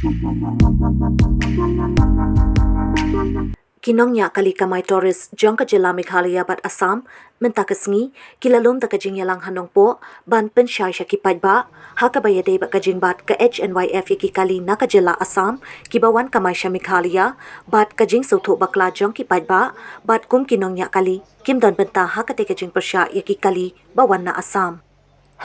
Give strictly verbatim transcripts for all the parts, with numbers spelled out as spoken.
Ki nongñiah kali kamai tourist jong ka jylla Meghalaya bad Assam mynta ka sngi ki la lum da ka jingïalang ha Nongpoh ban pynshai sha ki paidbah ha kaba ïadei bad ka jingbat ka H N Y F ïa ki kali na ka jylla Assam kiba wan kamai sha Meghalaya, bad ka jingsngewthuh bakla jong ki paidbah bad kum ki nongñiah kali kim don bynta ha katei ka jingpyrshah ïa ki kali ba wan na Assam.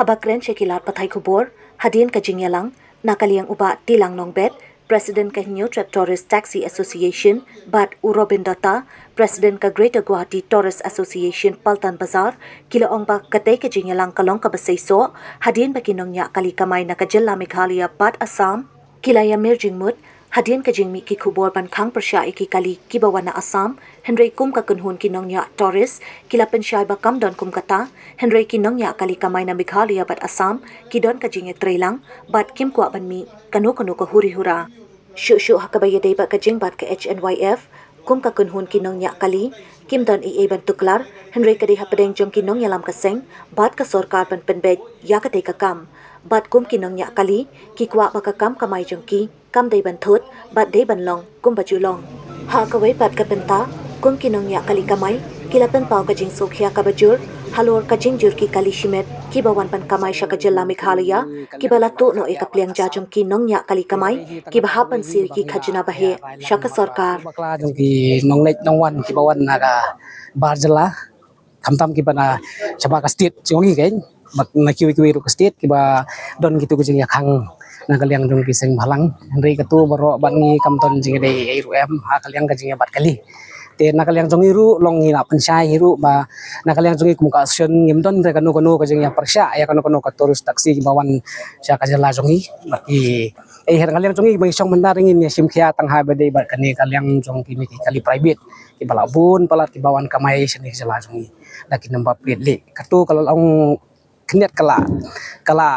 Haba kren sha ki lad pathai khubor hadien ka jingïalang, na ka liang u Bah Tilang Nongbet, President ka Hynñiewtrep Tourist Taxi Association, bad u Robin Dutta, President ka Greater Guwahati Tourist Association Paltan Bazar, ki la ong ba katei ka jingïalang ka long kaba seisoh hadien ba ki nongñiah kali kamai na ka jylla Meghalaya bad Assam ki la ïamir jingmut hadien ka jingmih ki khubor ban khang pyrshah ïa ki kali kiba wan na Assam, hynrei kum ka kynhun ki nongñiah tourist ki la pynshai ba kam don kum kata, hynrei ki nongñiah kali kamai na Meghalaya bad Assam ki don ka jingïatreilang bad kim kwah ban mih kano kano ka huri hura. Shuh shuh ha kaba ïadei bad ka jingbat ka H N Y F, kum ka kynhun ki nongñiah kali kim don ei ei ban tuklar, hynrei ka dei hapdeng jong ki nongïalam ka seng bad ka sorkar ban pynbeit ïa katei ka kam. Bad kum ki nongñiah kali ki kwah ba ka kam kamai jong ki kam dei ban thut bad dei ban long kumba ju long. Ha kawei pat ka bynta, kum ki nongñiah kali kamai ki la pynpaw ka jingsngewkhia kaba jur halor ka jingjur ki kali shimet kiba wan ban kamai sha ka jylla Meghalaya, kiba la tuh noh ïa ka pliang ja jong ki nongñiah kali kamai kiba hap ban siew ïa ki khajna ba heh sha ka sorkar. Bakla jong ki nongleit nongwan kiba wan na ka bar jylla, khamtam kiba na shabar ka state jong ngi, keiñ bad na kiwei kiwei ruh ka state kiba don kitu ki jingïakhang na ka liang jong ki seng bhalang. Hynrei katu baroh bad ngi kam don jingïadei ei ei ruh em ha ka liang ka jingïabat kali. Te na ka liang jong ngi ruh long ngi la pynshai hi ruh ba na ka liang jong ngi kum ka association ngim don re kano kano ka jingïapyrshah ïa kano kano ka tourist taxi kiba wan sha ka jylla jong ngi. Bad ki ei ha ka liang jong ngi ba ngi shong mynta ngin ïa shim khia tang ha ba dei bad kane ka liang jong kine ki kali private kiba la bun palat kiba wan kamai shane ka jylla jong ngi da ki number plate leh. Katu ka la long khyndiat ka la, ka la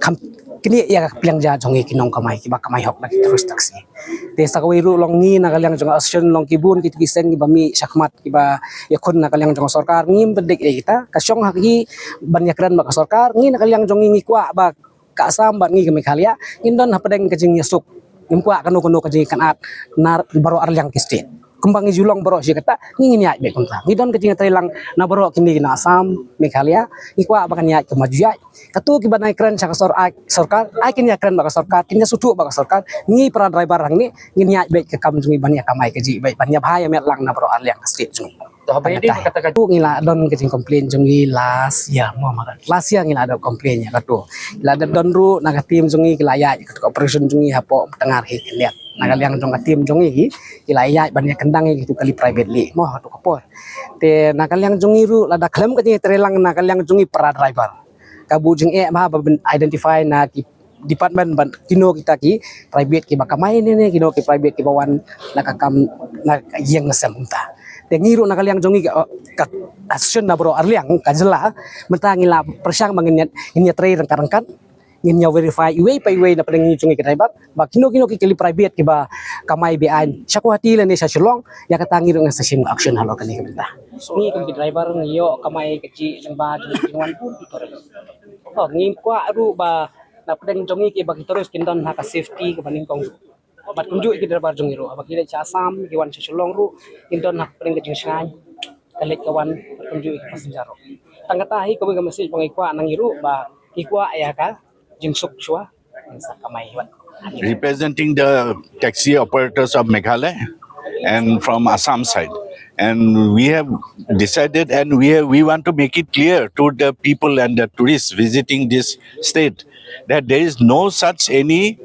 kham kine ïa ka pliang ja jong ngi ki nongkamai kiba kamai hok da ki tourist taxi. Te sa kawei ruh long ngi na ka liang jong association long ki bun kitu ki seng kiba mih shakhmat kiba ïakhun na ka liang jong sorkar, ngim pyndik ïa kita, ka shong ha ki ban ïakren bad ka sorkar. Ngi na ka liang jong ngi ngi kwah ba ka Assam bad ngi ka Meghalaya ngin don hapdeng ka jingïasuk. Ngim kwah kano kano ka jingïakynad na baroh arliang ki state. Kumba ngi ju long baroh shi katta, ngi ngin ïaid beit kumta. Ngi don ka jingïatreilang na baroh kine na Assam, Meghalaya, ngi kwah ba kan ïaid kumba ju ïaid. Katu kiba nai kren sha ka sor-, ai, sorkar, ai kin ïakren bad ka sorkar, kin ïasngewthuh bad ka sorkar, ngi para driver hangne ngin ïaid beit ka kam jong ngi ban ïakamai kajih beit, ban ïabha ïamet lang na baroh arliang ka state jong ngi. To haba ïadei bad kata ka, tu ngi la don ka jingcomplain jong ngi last year, mo, ma ka last year ngi la don complain ïa katu. La don ruh na ka team jong ngi ki la ïaid ïa katu ka operation jong ngi hapoh Tngar hi Khyndiat. Na ka liang jong ka team jong ngi ki la ïaid ban ïakynduh ïa katu kali private leh, mo, ha katu ka por. Te na ka liang jong ngi ruh lada khlem ka jingïatreilang na ka liang jong ngi para driver, ka buh jingeh bha ba ban identify na ki department ban kino kita ki private kiba kamai ne ne kino ki private kiba wan na ka kam na ka ïing na sem kumta. Te ngi ruh na ka liang jong ngi ka, ka association na baroh arliang ka jylla mynta ngi la pyrshang ba ngin ïa, ngin ïatrei ryngkat ryngkat, ngin ïa verify iwei pa iwei na pdeng ngi jong ngi ki driver ba kino kino ki kali private kiba kamai be-aiñ sha Guwahati lane sha Shillong, ïa kata ngi ruh ngin sa shim action halor kane ka bynta. Ngi kum ki driver ngi ïoh kamai kajih lyngba jong ki jingwan bun ki tourist. To ngi kwah ruh ba na pdeng jong ngi kiba ki tourist kin don ha ka safety kaba nyngkong. Bad kumjuh ki driver jong ngi ruh haba ki leit sha Assam, ki wan sha Shillong ruh, kin don ha pdeng ka jingshngaiñ ka leit ka wan, bad kumjuh ki passenger ruh. Tang kata hi kawei ka message ba ngi kwah na ngi ruh ba ngi kwah ïa ka jingsuk shuwa. Sa kamai wat. Representing the taxi operators of Meghalaya and from Assam side. And we have decided and we have, we want to make it clear to the people and the tourists visiting this state that there is no such any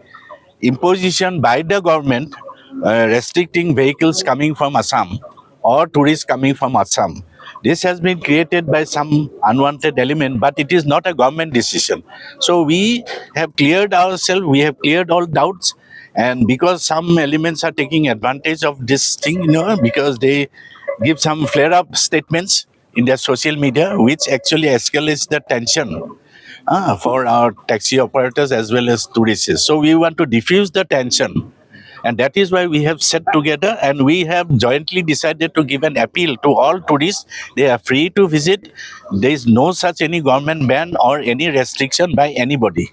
imposition by the government, uh, restricting vehicles coming from Assam or tourists coming from Assam. This has been created by some unwanted element, but it is not a government decision. So we have cleared ourselves, we have cleared all doubts, and because some elements are taking advantage of this thing, you know, because they give some flare-up statements in their social media, which actually escalates the tension, uh, for our taxi operators as well as tourists. So we want to diffuse the tension. And that is why we have sat together and we have jointly decided to give an appeal to all tourists. They are free to visit. There is no such any government ban or any restriction by anybody.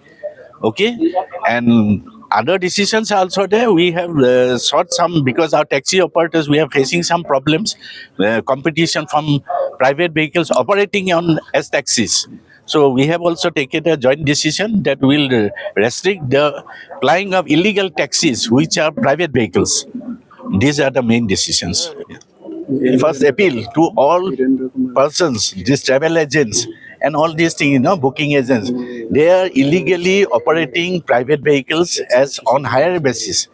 Okay? And Other decisions are also there. We have uh, sought some, because our taxi operators, we are facing some problems, uh, competition from private vehicles operating on as taxis. So we have also taken a joint decision that will uh, restrict the plying of illegal taxis, which are private vehicles. These are the main decisions. First appeal to all persons, these travel agents and all these things, you know, booking agents. They are illegally operating private vehicles as on hire basis.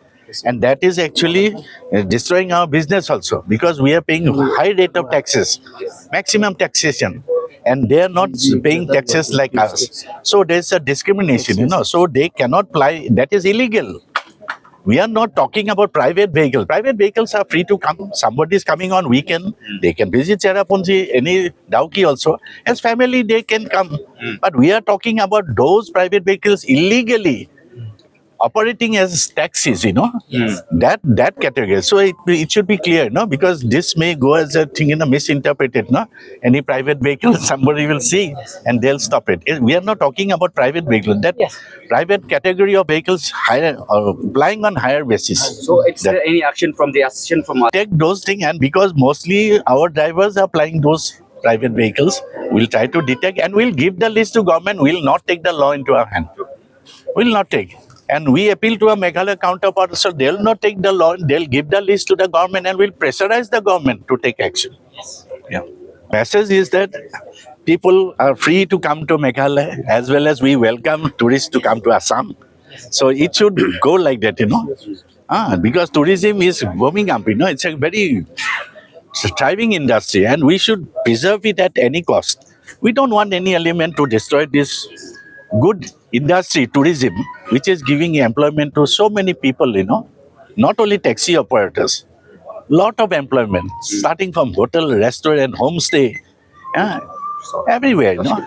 And that is actually uh, destroying our business also, because we are paying high rate of taxes, maximum taxation, and they are not paying taxes like us. So there's a discrimination, you know, so they cannot ply, that is illegal. We are not talking about private vehicles. Private vehicles are free to come. Somebody is coming on weekend, they can visit Cherrapunji, any Dawki also. As family, they can come. But we are talking about those private vehicles illegally operating as taxis, you know, that that category. So it, it should be clear, no, because this may go as a thing in a misinterpreted, no. Any private vehicle, somebody will see and they'll stop it. We are not talking about private vehicles. That private category of vehicles hire or plying on hire basis. So it's there any action from the association from take those things, and because mostly our drivers are plying those private vehicles, we'll try to detect and we'll give the list to government. We'll not take the law into our hand. Will not take. And we appeal to our Meghalaya counterparts, so they'll not take the law, they'll give the list to the government and will pressurize the government to take action. Yeah. Message is that people are free to come to Meghalaya, as well as we welcome tourists to come to Assam. So it should go like that, you know. Ah, because tourism is booming up, you know, it's a very thriving industry and we should preserve it at any cost. We don't want any element to destroy this good industry, tourism, which is giving employment to so many people, you know, not only taxi operators, lot of employment, starting from hotel, restaurant, homestay, yeah, everywhere, you know.